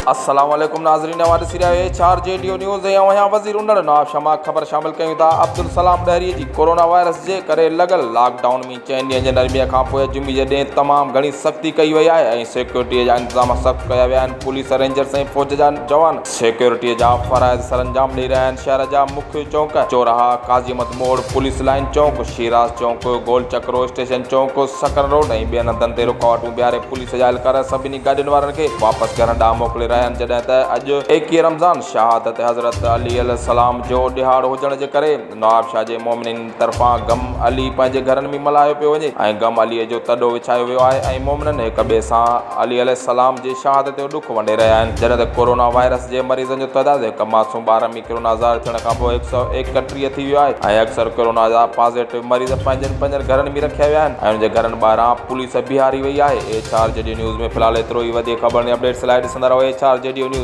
السلام عليڪم ناظرين اوهان ڏسي رهيا آهيو H R G D news ۽ آئون آهيان وزير انڙ نواب شاهه مان خبر شامل ڪيون ٿا عبدالسلام ڏهري جي ڪورونا وائرس جي ڪري لڳل لاڪ ڊائون ۾ چئن ڏينهن جي نرمي کان پوء جمعي جي ڏينهن تمام گهڻي سختي ڪئي وئي آهي ۽ سيڪيورٽي جا انتظام سخت ڪيا ويا آهن پوليس رينجرز ۽ فوج جا جوان سيڪيورٽي جا فرائض سرانجام ڏئي رهيا آهن شهر جا مکيه چونڪ چوراها قاضي احمد موڙ پوليس لائين چونڪ شيراز چونڪ گول چڪرو اسٽيشن چونڪ سکر روڊ ۽ ٻين هنڌن تي رڪاوٽون بيهاري پوليس جا اهلڪار سڀني گاڏين وارن کي واپس گهرن ڏانهن موڪلي رهيا آهن جڏهن ته اڄ ايڪيهه رمضان شهادت حضرت علي عليه السلام جو ڏهاڙو هجڻ جي ڪري نوابشاهه جي مومنين طرفان غم علي پنهنجي گهرن ۾ ملهايو پيو وڃي ۽ غم علي جو تڏو وڇايو ويو آهي ۽ مومنن هڪ ٻئي سان علي عليه السلام جي شهادت جو ڏک ونڊي رهيا آهن جڏهن ته ڪورونا وائرس جي مريضن جو تعداد هڪ معصوم ٻار ۾ ڪورونا ظاهر ٿيڻ کانپوء 131 ٿي ويو آهي ۽ اڪثر ڪورونا جا پازيٽو مريض پنهنجن پنهنجن گهرن ۾ رکيا ويا آهن ۽ انهن جي گهرن ٻاهران پوليس بيهاري وئي آهي. H R G D news ۾ في الحال ايترو ئي وڌيڪ خبرن ۽ اپڊيٽس لاء ڏسندا رهو H R G D news.